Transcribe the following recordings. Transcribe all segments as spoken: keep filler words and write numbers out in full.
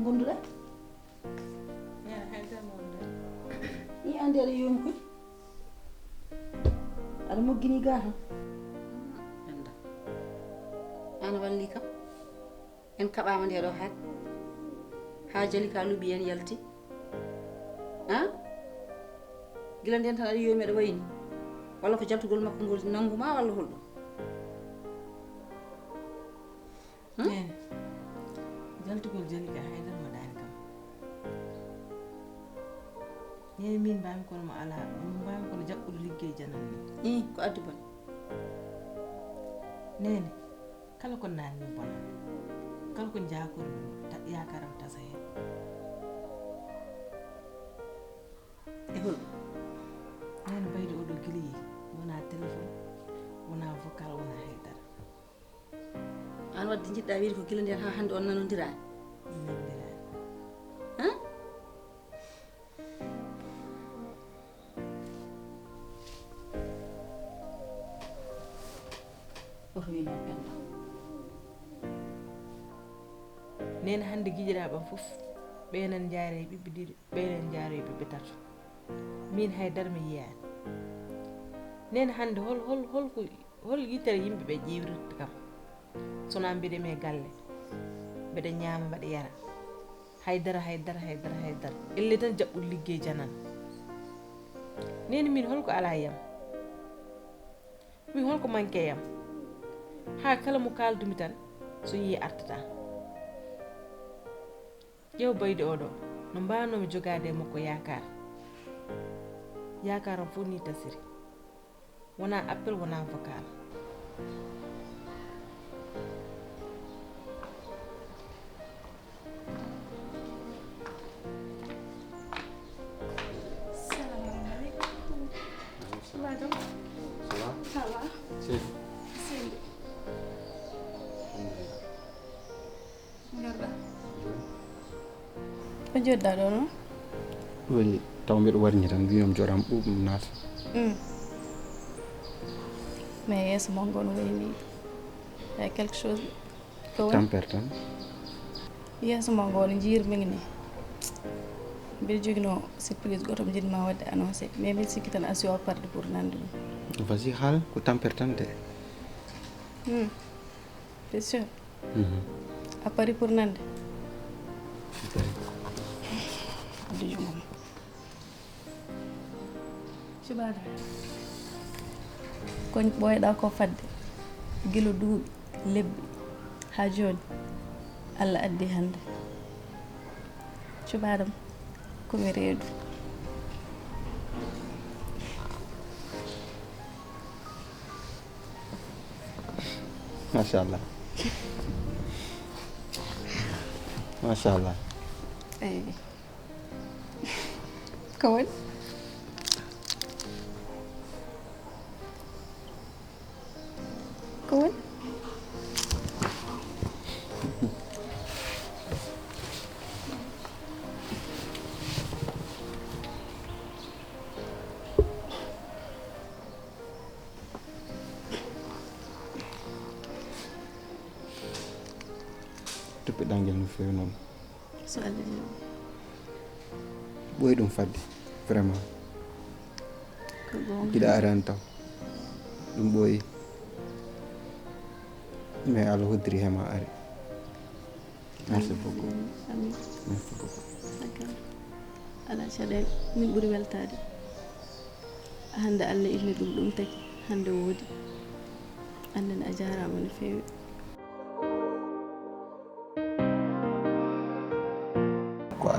Wonduɗa? Nene, hay tan wonde. Ni ande aɗa yoomi koy. Aɗa moggini ga tan. Penda. An walli kam. En kaɓaama nde ɗo haaɗi. Haa Jalika luɓi en yalti. Ha? Gila nden tan aɗa yoomi aɗa wayni. Walla ko jaltugol makko ngol nangu ma walla holɗum? Hmm? Nene, jaltugol Jalika hay darma daani kam. Nene, min mbaami kono mo alaa, min mbaami kono jaɓɓude liggey janan ni. Ih, ko addi bone. Nene, kala ko naanmi bona. Kala ko njaakor mi, ta-, yaakaaram tasa heen. E hol? Nene, Baydi oɗo gila yehi, wonaa téléphone, wonaa vocal, wonaa hay dara. An wadde njiɗɗa wiide ko gila nden haa hannde on nanondiraani? Nanondiraani. Hah? Oto wi noon Penda. Nene, hannde giƴiraaɓe am fof, ɓe nan njaare e ɓiɓɓe ɗiɗi, ɓe nan njaare e ɓiɓɓe tato. Min hay dara mi yiyaani. Nene, hannde hol, hol, hol ko, hol yitere yimɓe ɓe ƴeewrirta kam? Sonaa mbiɗa mi e galle, mbeɗa ñaama, mbeɗa yara. Hay dara, hay dara, hay dara, hay dara. Elle tan jaɓɓude liggey janan. Nene, min holko alaa e am? Min holko manque e am? Haa kala mo kaaldumi tan, so yehi artata. Ƴeew Baydi oɗo, no mbaanoomi jogaade e makko yaakaar. Yaakaaram fof ni tasiri. Wonaa appel, wonaa vocal. Salamu aleykum. Maaleykum salaam. Ça va? Ça va? Seydi. Seydi. Alhamdulillah. Ngarɗa? Jooni. Ko njoɗɗa ɗo noon? Woni taw mbiɗo warñi tan, mbiymi mi joɗam ɓuuɓ mi naata. Mm. Mais yeeso mon ngo no wayni hay quelque chose. Ko woni? Tampere tan. Yeeso mon ngo no njiirmi ni. Mbiɗa joginoo surprise goto mo njiɗmi ma waɗde annoncé, mais mbiɗa sikki tan a suwa parde pour nande ɗum. Vas-y, haal, ko tampere tan de. Hmm. C'est sûr. Mhm. A pari pour nande? Mi pari. Addu jungo ma. Subaana. Ko ɓooyɗa ko fadde gila duuɓi, lebbi, haa jooni, Allah addi hannde. Subaana am, ko mi reedu. Machallah. Machallah. Eyi. Ko woni? Ko woni? Toppitɗaa ngel no feewi noon. So Allah jaɓi. Ɓooyi ɗum fadde, vraiment. Ko goonga. Mbiɗa araani taw. Ɗum ɓooyi. Mais Allah hoddiri he ma ari. Merci beaucoup. Amiin. Merci beaucoup. D'accord. Alaa caɗeele, min ɓuri weltaade. Hannde Allah inni ɗum, ɗum tagi. Hannde woodi. Anndene a jaaraama no feewi. Quoi?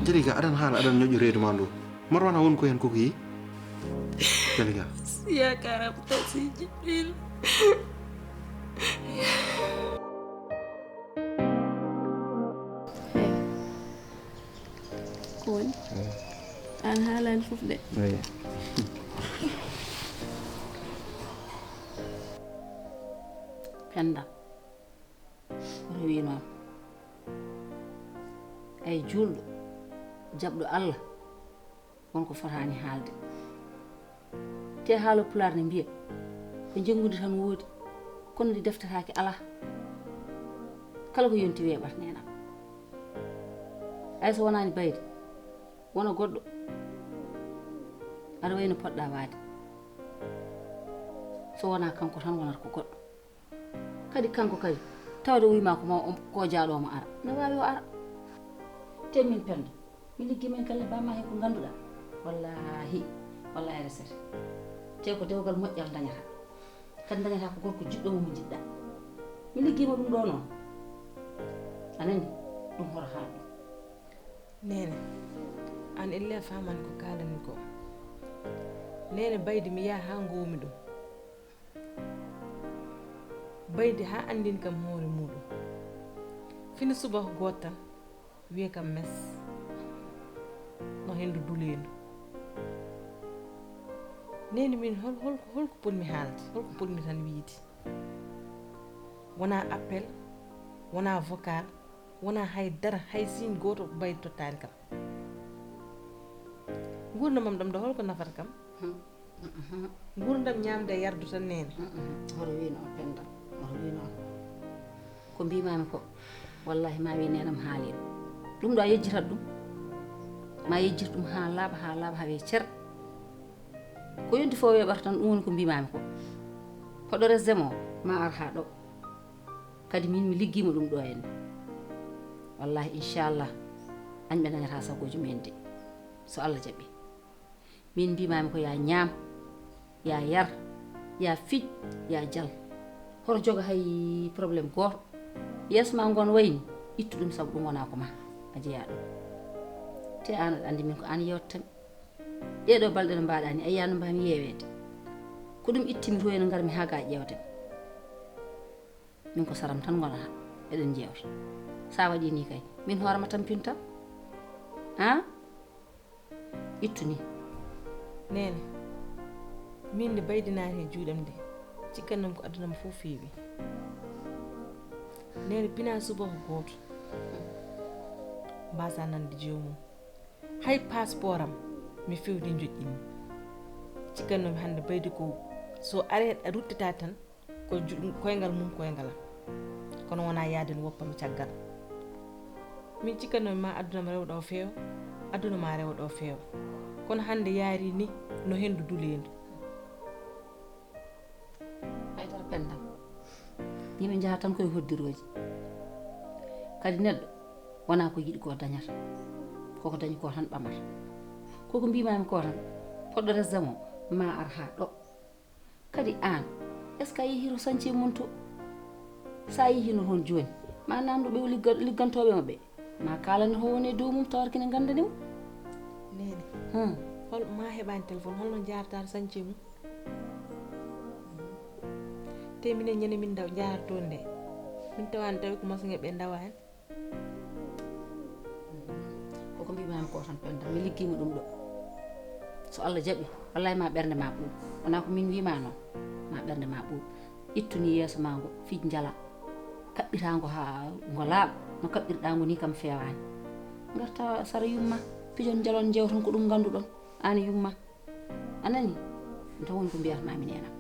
Jalika, aɗan haala, aɗan ñoƴƴo reedu ma ndu. Marwana won ko hen koko yi? Jalika. Yaakaaram tasi, Jibril. Hey. Oui. Penda, oto wi noon. Ay juulɗo, jaɓɗo Allah, won ko fotaani haalde. Te haalo pulaar ne mbiya, ko njenngundi tan woodi, kono ndi deftataake alaa. Kala ko yonti weeɓat neenam. Ay so wonaani Baydi, wona goɗɗo, aɗa wayi no poɗɗa waade. So wonaa kanko tan, wonata ko goɗɗo. Kadi kanko kadi, tawde o wiima ko ma, ko jaaɗo mo ara, no waawi o ara. Te min Penda, mi liggi men galle bamma he ko ngannduɗaa. Wallaahi, wallaahi resete. Te ko dewgal moƴƴal dañata. Kadi dañata ko gorko jiɗɗo mo, mo jiɗɗa. Mi liggiima ɗum ɗo noon. A nani? Ɗum hoto haal ɗum. Neene, aan ellee a faamaani ko kaalanmi ko. Neene, Baydi mi yaha haa ngoomi ɗum. Baydi haa anndini kam hoore muuɗum. Fini subaka gooto tan, wiya kam mes, no henndu duleendu. Neene, min hol, hol, holko potmi haalde, holko potmi tan wiyde? Wonaa appel, wonaa vocal, wonaa hay dara, hay signe gooto Baydi tottaani kam. Nguurndamam ɗam ɗo, holko nafata kam? Nguurndam ñaamde e yardu tan, Neene. Hoto wi noon, Penda, hoto wi noon. Ko mbiimaami ko, wallaahi, ma wi neenam haali ɗum. Ɗum ɗo a yejjitat ɗum, ma yejjit ɗum haa laaɓa, haa laaɓa, haa wee cer. Ko yonti fof weeɓata tan, ɗum woni ko mbiimaami ko. Hoɗo resde mo, ma ar haa ɗo. Kadi min mi liggiima ɗum ɗo henne. Wallaahi, inchallah, añɓe dañata sagooji mumen de, so Allah jaɓi. Min mbiimaami ko ya ñaam, ya yar, ya fij, ya jal. Hoto jogo hay problème gooto. Yeeso ma ngon wayni, ittu ɗum, sabu ɗum wonaa ko ma, a jeyaa ɗum. Te aan aɗa anndi min ko aan yeewtatami. Ɗee ɗoo balɗe no mbaaɗaa ni, a yiyaa no mbaami yeeweede. Ko ɗum ittimi to, ene ngarmi haa ga ƴeewde. Min ko saram tan ngonata, eɗen njeewta. Sa waɗi ni kay, min hoore ma tampinta. Ha? Ittu ni. Neene, min nde Baydi naati e juuɗam nde, cikkannomi ko aduna am fof feewi. Neene, pina subaka gooto, mbasa nande joomum. Hay passeport am, mi fewti njoƴƴinmi. Cikkannomi hannde Baydi ko so are a ruttita tan, ko ju-, koyngal mum, koyngal am. Kono wonaa yahde no woppa mi caggal. Min cikkannomi ma aduna ma rewa ɗo feewa, aduna ma rewa ɗo feewa. Kono hannde yaari ni no henndu duleendu. Haydara Penda. Yimɓe njaha tan koye hoddirooji. Kadi neɗɗo wonaa ko yiɗi ko dañata. Koko dañi ko tan ɓamata. Koko mbiimaami ko tan, poɗɗo resde mo, ma ar haa ɗo. Kadi aan, est-ce que a yehii to sañce mum to? So a yehii no toon jooni, ma naamndo ɓe o ligga-, liggantooɓe mo ɓe, ma kaalane ko woni e dow mum, tawata kine nganndani mo. Neene, hmm, hol ma heɓaani téléphone, holno njaarata to sañce mum? Te minen ñande min ndaw njaarata toon nde, min tawaani tawi ko machine ɓe ndawa heen. Koko mbiimaami ko tan, Penda, mi liggiima ɗum ɗo. So Allah jaɓi, wallaahi ma ɓernde ma ɓuuɓ. Wonaa ko min wiima noon, ma ɓernde ma ɓuuɓ. Ittu ni yeeso ma ngo, fij njala. Kaɓɓitaa ngo haa ngo laaɓa, no kaɓɓirɗaa ngo ni kam feewaani. Ngarta sara yumma, pijon njalon, njeewton ko ɗum ngannduɗon, aan e yumma. A nani? Ɗum tan woni ko mbiyatmaa mi, Neene am.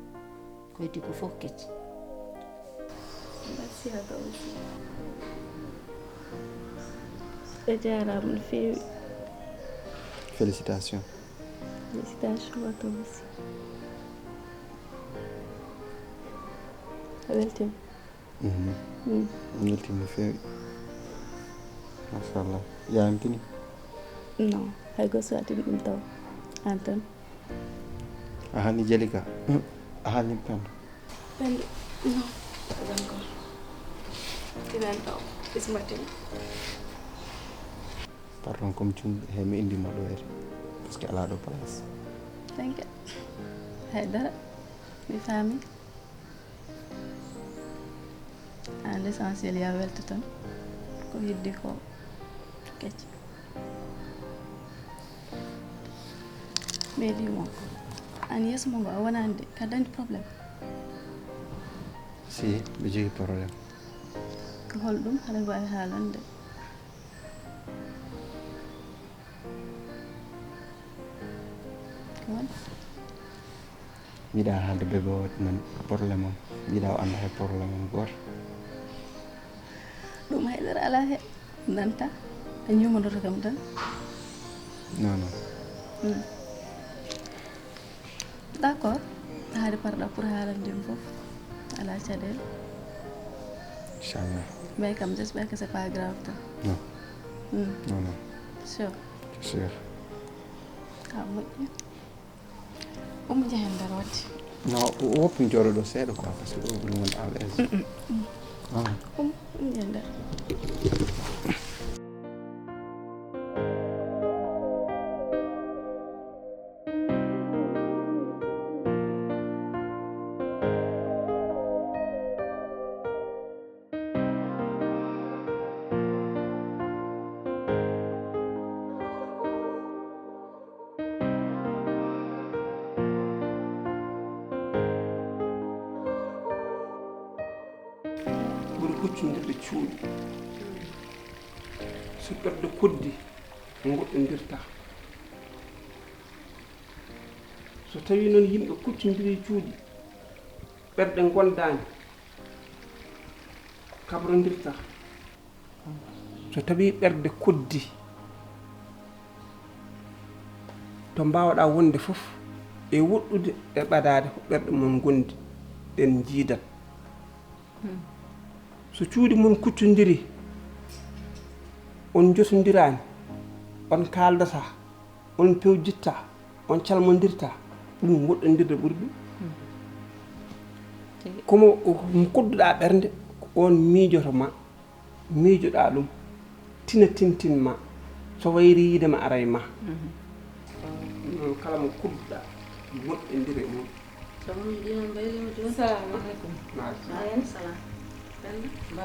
Ko heddi ko fof kecci. Merci à toi aussi. A jaaraama no feewi. Félicitations. Félicitations à toi aussi. A weltiima. Mhm. Mm. Mi weltiima no feewi. Machallah. Yaayam tini? Non, hay gooto suwatini ɗum taw. Aan tan. A haalni Jalika? A haalni Penda? Penda, non, pas encore. Tinan taw, bismatin. Pardon, comme cum, he mi indi ma ɗo ere. Parce que alaa ɗo place. Thank you. Hay dara. Mi faami. Aan, l'essentiel, yo a welto tan. Ko heddi ko kecci. Ɓeydi mo. An yeeso mo ngo a wonaani de, ka dañde problème? Si, ɓe jogii problème. Ko holɗum? Haɗa waawi haalande? Ko woni? Yiɗa haalde bébé o, nan problème o. Yiɗa o annda hay problème o gooto. Ɗum hay dara alaa he. Nanta, a ñuumandoto kam tan. Non, non. Hmm. D'accord. Haade parɗa pour haalande ɗum fof. Alaa caɗeele. Inchallah. Mais kam, j'espère que c'est pas grave tan. Non. Hmm. Non, non. Sûr. Sûr. Ah, moƴƴi. Omo jeya nder wadde. No, o- o woppi jooɗo ɗo seeɗa quoi, parce que ɗo ɓuri wonde à l'aise. Ah. Omo omo jeya nder. Ɓuri huccondirde cuuɗi. So ɓerɗe koddi, ngoɗɗondirta. So tawii noon yimɓe kuccondirii cuuɗi, ɓerɗe ngondaani, kabrondirta. So tawii ɓerɗe koddi, to mbaawɗaa wonde fof, e woɗɗude e ɓadaade, ko ɓerɗe mon ngondi, ɗen njiidat. Hmm. So cuuɗi mon kuccondirii, on njotondiraani, on kaaldataa, on pewjittaa, on calmondirtaa, ɗum woɗɗondirde ɓuri ɗum. Hmm. Tigi. Komo kodduɗaa ɓernde, ko on miijoto ma, miijoɗaa ɗum, tina tintin ma, so wayri yiide ma aray ma. Mhm. Ɗum noon kala mo kodduɗaa, woɗɗondire e mum. Salamu aleykum. Maaleykum. Maaleykum salam. Penda? Ba.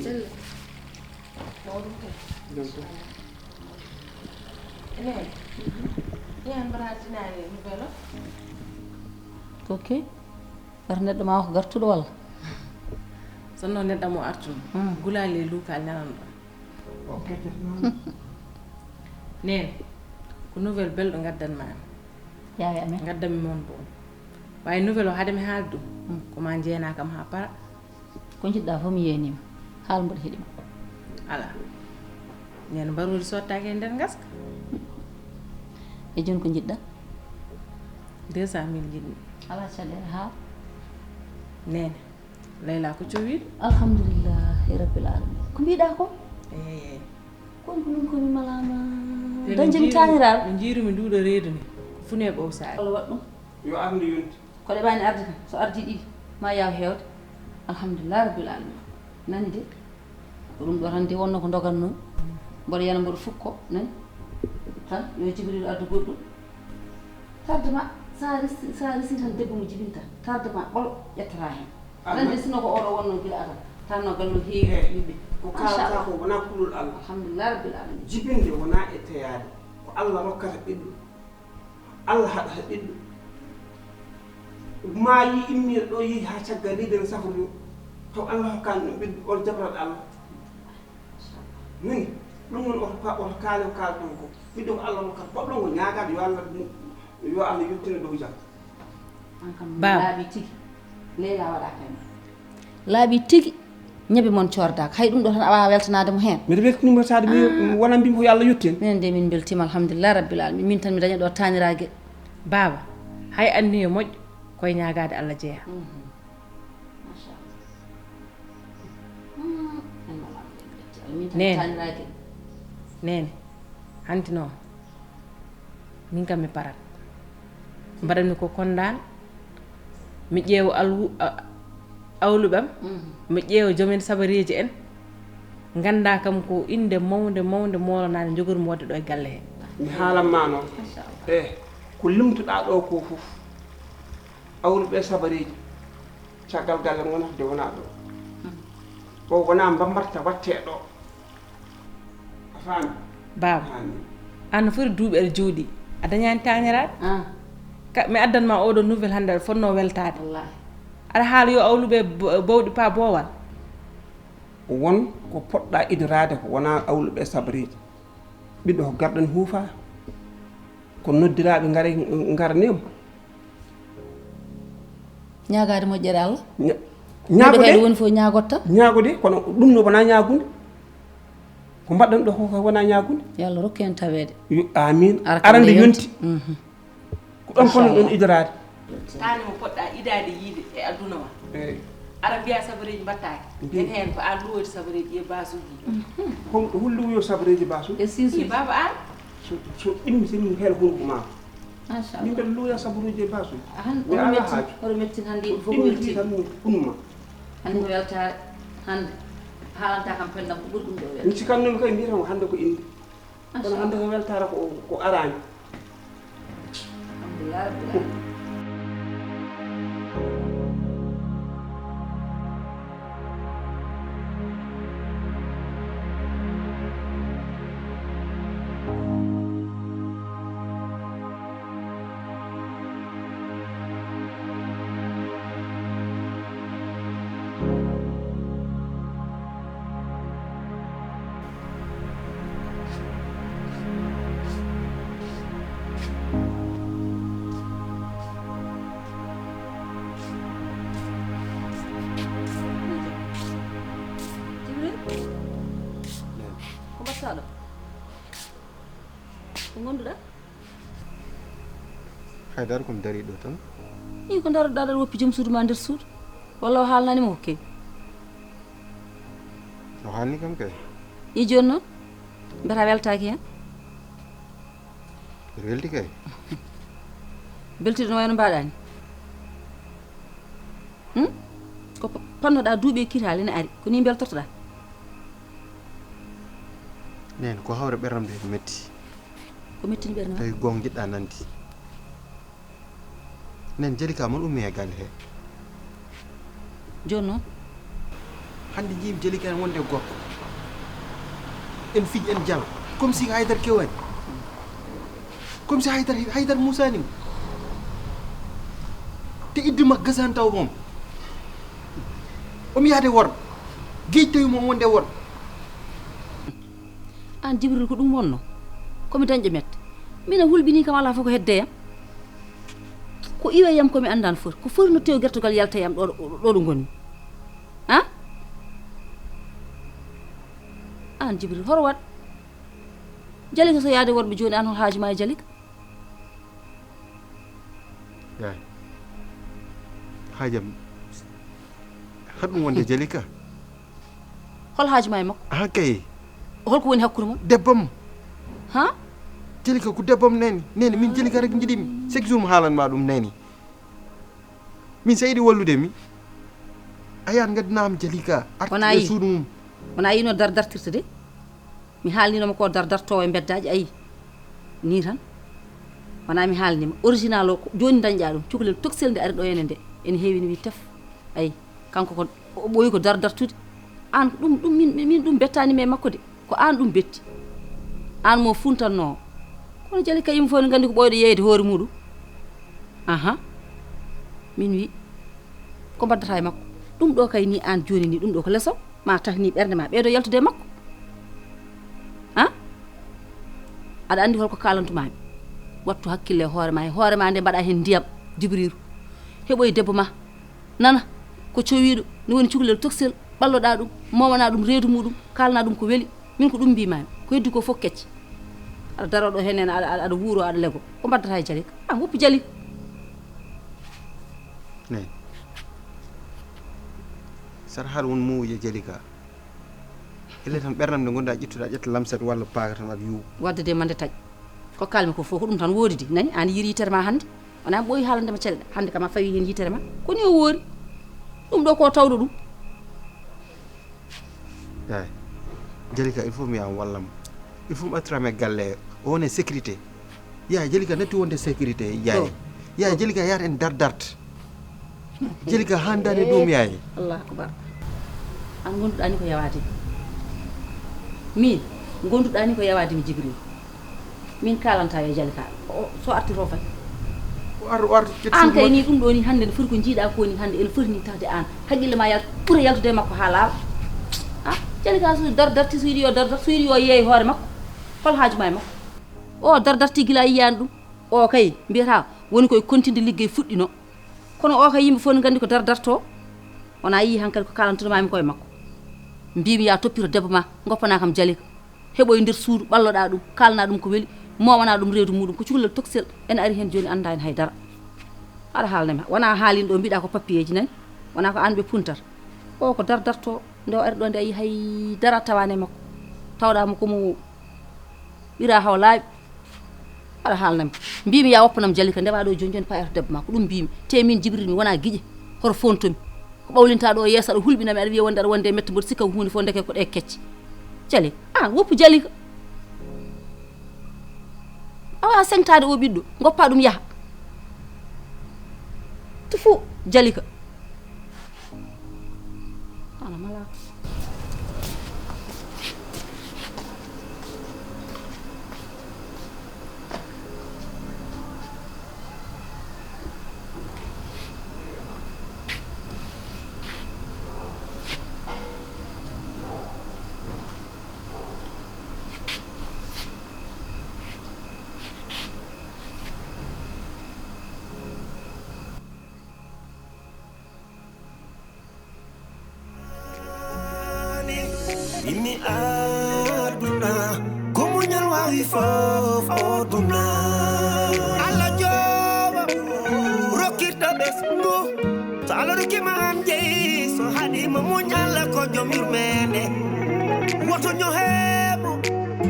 Selli. Mawɗum kay. Jam tan. Enen. Iyan mbaɗa tinaani nouvelle o? Ok. Wata neɗɗo ma o ko gartuɗo walla? Sinno neɗɗo mo artu. Hmm. Gulaali e luukaali nananɗo. Neene, ko nouvelle belɗo ngaddanmi ma. Yaawi amen. Ngaddanmi mon bo. Waawi nouvelle o hade mi haalde ɗum. Hmm. Ko ma njeena kam haa para. Ko njiɗɗa fof mi yeenima. Haal mboɗo heɗima. Alaa. Neene, mbaroodi sottaaki e nder ngaska. E jooni ko njiɗɗa? Deux cent mille njiɗmi. Alaa caɗeele, haal. Neene. Layla ko cowiiɗo. Alhamdulillahi rabbil alamin. Ko mbiɗa ko? Eey. Kono ko min komi malama. Dañde mi taaniraaɗo. Ɓe njiirumi nduɗo reedu ni. Ko fune ɓowsaade. Allah waɗ ɗum. Yo arde yonti. Ko ɗeɓaani arde kam. So ardi ɗiɗi. Ma yaw heewde. Alhamdulillahi rabbil alamin. Nani de. Ko ɗum ɗo tan de wonno ko doganno. Mboɗo yana mboɗo fukko. Nani. Tan yo Jibril addu goɗɗum. Tardement, sa resi, sa resi tan debbo mo jibinta. Tardement, ɓolo, ƴettata hen. Aɗa andi sino ko oɗo wonno gila adan. Tan no gallo heewi yimɓe. Ko kaalata ko wona kulol Allah. Alhamdulillah rabbil alamin. Jibinde wona e teyaade. Ko Allah rokkata ɓiɗɗo. Allah haɗata ɓiɗɗo. Ma yi immiiɗo ɗo yehi haa caggal leydi no safrude. Taw Allah hokkaani ɗum ɓiɗɗo, on jaɓrat Allah. Min, ɗum woni oto ka-, oto kaale ko kaalton ko. Ɓiɗɗo ko Allah rokkata. Poɗɗon ko ñaagaade yo Allah, yo Allah yottine dow jam. An kam Baaba. Laaɓi tigi. Leyla waɗa kay ma. Laaɓi tigi. Ñebe mon coordaaka. Hay ɗum ɗo tan a waawaa weltanaade mo heen. Mbiɗa weltinii mo saade mi wona mbimi ko yo Allah yottin. Minen de min mbeltiima alhamdulillah rabbil alamin. Min tan mi daña ɗo taaniraague. Baaba, hay anniya moƴƴo koye ñaagaade Allah jeyaa. Mhm. Machallah. Hmm, en mbaɗa ɗum. Min tan Neene. Taaniraaki. Neene, hanti noon, min kam mi parat. Mbaɗanmi ko kondaan, mi ƴeewa alwu-, a-, awluɓe am, mhm, mi ƴeewa joom en sabareeji en, ngannda kam ko innde mawnde, mawnde moolanaande njogormi waɗde ɗo e galle he. Mi haalan ma noon. Machallah. Eh, ko limtuɗaa ɗo ko fof, awluɓe sabareeji, caggal galle ngonata de wona ɗo. Mm. O wona mbambarta watte ɗo. A faami? Baaba, faami. Aan no foti duuɓi aɗa jooɗi. A dañaani taañiraaɗo? Ah. Ka, mi addan ma oɗo nouvelle hannde, aɗa fotnoo weltaade. Wallaahi. Aɗa haala yo awluɓe bo-, bowɗi pa boowal. Won ko poɗɗa idoraade ko wonaa awluɓe sabareeji. Ɓiɗɗo ko garɗo ne huufa. Ko noddiraaɓe ngara, ngarani mo. Ñaagaade moƴƴere Allah. Ña-, neɗɗo ñaago kay de. Ɗo woni fof ñaagot tan. Ñaago de, kono ɗum no wonaa ñaagunde. Ko mbaɗɗon ɗo ko wonaa ñaagunde. Yo Allah rokku en taweede. Yo, amiin. Ara kam arande nde yonti. Yonti. Mhm. Ko ɗon kono ɗon idoraade. Taani mo poɗɗa idaade yiide e aduna ma. Eey. Ara mbiya sabareeji mbaɗtaaki. Mbiya. En heen ko aan luwoyde sabareeji e baasuuji. Hol, hol luwoyo sabareeji baasuuji? E siisuuji. Ii, baaba aan. So, so ɗimmi, so ɗimmi heen hunduko maa. Machallah. Min mbeɗa luwoya sabareeji e baasuuji. Ahan, mi alaa haaju. Hoto mettin hannde yimɓe fof weltii. Ɗimmi tan mi hunnu ma. Hannde ko weltaare, hannde. Haalanta kam penndam ko ɓuri ɗum ɗo weltaare. Mi sikannoomi kay mbiyata ko hannde ko inde. Kono hannde ko weltaare ko, ko araani. Alhamdulillah Rabbil Alamin. Jibril? Naam. Ko mbaɗtaa ɗo? Ko ngonduɗaa? Haydara ko mi darii ɗo tan. Ii, ko ndaroɗaa ɗo, woppi joom suudu ma nder suudu? Walla o haalnaani ma ko kewi? O haalni kam kay. Ii, jooni noon? Mbiyata weltaaki heen? Mbeɗa welti kay. Beltude no wayno mbaɗaa ni? Hmm? Ko pa-, pannoɗaa duuɓi e kiitaale ene ari. Ko ni mbeltortoɗaa? Neen, ko hawre ɓernam de ko metti. Ko mettini ɓernde ma? Tawi goonga njiɗɗaa nande. Neen, Jalika mon ummi e galle he. Jooni noon? Hannde njiimi Jalika en wonde e gorko. En fiji, en jala. Comme si Haydara kewaani. Comme si Haydara, Haydara muusaani mo. Te iddu makko gasaani taw moom. Omo yahde worɓe. Geeƴi tawi mo wonde e worɓe. Aan Jibril, ko ɗum wonno? Ko mi dañɗo mette. Mina hulɓinii kam, alaa fof ko hedde yam. Ko iwe yam ko mi anndan foti. Ko foti no tew gertogal yalta yam ɗo, ɗo, ɗo, ɗo ngonmi. Ha? Aan Jibril, horo waɗ? Jalika so yaade worɓe jooni, aan hol haaju ma e Jalika? Yaay. Haajam. Haɗum wonde Jalika? Hol haaju ma e makko? Ah, kay. Holko woni hakkunde mon? Debbam. Ha? Jalika ko debbam, nani. Nani, min Jalika rek njiɗimi. Chaque jour mi haalan ma ɗum, nani. Min sa yiɗi wallude mi, a yahat ngaddinaa am Jalika, artu e suudu mum. Wona yi no dar dartirta de. Mi haalnino ma ko dar dartoowo e mbeddaaji, ayi. Nii tan. Wona mi haalni ma. Original o, ko jooni dañɗaa ɗum. Cukalel toksel nde ari ɗo ene nde. Ene heewi ne wi tef. Ayi. Kanko ko, o ɓooyi ko dar dartude. Aan ko ɗum, ɗum min, min ɗum bettaani mi e makko de. Ko aan ɗum betti. Aan mo funtannoo. Kono Jalika yimɓe fof ne nganndi ko ɓooyɗo yeeyde hoore muɗum. Aha. Min wi, ko mbaddata e makko? Ɗum ɗo kay ni aan jooni ni, ɗum ɗo ko leso. Ma tahni ɓernde ma ɓeydo yaltude e makko. Ha? Aɗa anndi holko kaalantumaami? Wattu hakkille e hoore ma, e hoore ma nde mbaɗa heen ndiyam, Jibriiru. Heɓoy debbo ma, nana, ko cowiiɗo, ni woni cukalel toksel, ɓalloɗaa ɗum, mowanaa ɗum reedu muɗum, kaalanaa ɗum ko weli. Min ko ɗum mbiimaami, ko heddi ko fof kecce. Aɗa daroo ɗo heen, aɗa, aɗa, aɗa wuuro, aɗa lego. Ko mbaddata e Jalika? Aan woppu Jalika. Nani. Sara haɗa won mowuja Jalika. Ele tan ɓernam nde ngonɗaa ƴettuɗaa, ƴetta lamset walla paaka tan aɗa yuuwa. Wadde de mande taƴ. Ko kalmi ko fof ko ɗum tan woodi de. Nani, aan yiiri yitere ma hannde. Wona ɓooyi haalande ma caɗeele. Hannde kam a fawi heen yitere ma. Ko ni o woori. Ɗum ɗo ko tawɗo ɗum. Yaay. Jalika, il faut mi yaha mi wallam. Il faut mi artira mi e galle o wone sécurité. Yaay, Jalika natti wonde sécurité, yaay. Ɗo. Yaay, Jalika yaata en dar dart. Jalika haandaani ɗum, yaay. Allahu akbar. Aan ngonduɗaa ni ko yawaade mi. Min, ngonduɗaa ni ko yawaade mi, Jibril. Min kalanta yo Jalika, o, so arti to fay. O ar-, o arti ƴetti an suudu kay makko. Ni ɗum ɗo ni hannde no foti ko jiiɗa ko ni hannde ene foti ni tawde an. Haqqille ma yal-, ɓura yaltude e makko ha laaɓa. Ah, Jalika so dar-, darti so yiɗi yo dar-, dar-, so yiɗi yo yeey hoore makko. Hol haaju ma e makko? O dar-, darti gila yiyani ɗum. O kay mbiyata woni koye kontinde liggey fuɗɗino. Kono o kay yimɓe fof ne nganndi ko dar-, darto. Wona yii hankadi ko kalantunomaami ko e makko. Mbimi ya toppito debbo ma, goppana kam Jalika. Heɓoy nder suudu, ɓalloɗa ɗum, kalana ɗum ko weli, mowana ɗum reedu muɗum, ko cukalel toksel, ene ari heen jooni annda heen hay dara. Aɗa haalna mi, wona haalin ɗo mbiɗa ko pappiyeeji nani, wona ko an ɓe puntata. O ko dar-, darto, nde o ari ɗo nde a yii hay dara tawane makko. Tawɗa mo ko mo ɓira haw laaɓi. Aɗa haalna mi. Mbimi ya woppanam Jalika, ndewa ɗo jooni jooni payata debbo ma, ko ɗum mbimi. Te min Jibril mi wona giƴe, hoto fontomi. Ko ɓawlinta ɗo yeeso aɗa hulɓinami, aɗa wiya wonde aɗa wonde e mette mboɗo sikka ko huunde fof ndeke ko ɗe kecce. Jalika, ah, woppu Jalika. Awa sengtade o ɓiɗɗo, goppa ɗum yaha. Tufu Jalika. Ana mala. Imi aduna, ko muñal wawi fof o duna. Allah jooma, rokkirta ɓesngu. So Allah rokkima an jeyi, so haɗima muñ, Allah ko joom yurmende. Woto ño heeɓo,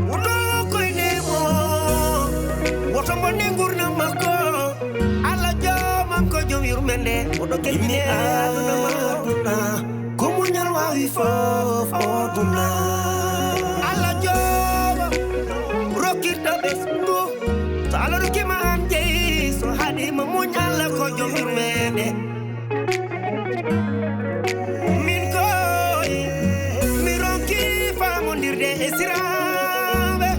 woto koyne mo. Woto bonne ngurnam makko. Allah joomam ko joom yurmende, o ɗo kebine aduna ma. Aduna, ko muñal wawi fof o duna. Allah jooma, rokkirta ɓesngu. So Allah rokkima an jeyi, so haɗima muñ, Allah ko joom yurmende. Min koy, mi ronki famondirde e siraɓe.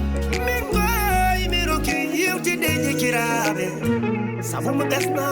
Min koy, mi ronki yewtide e jikiraɓe. Sabu mo ɓesna.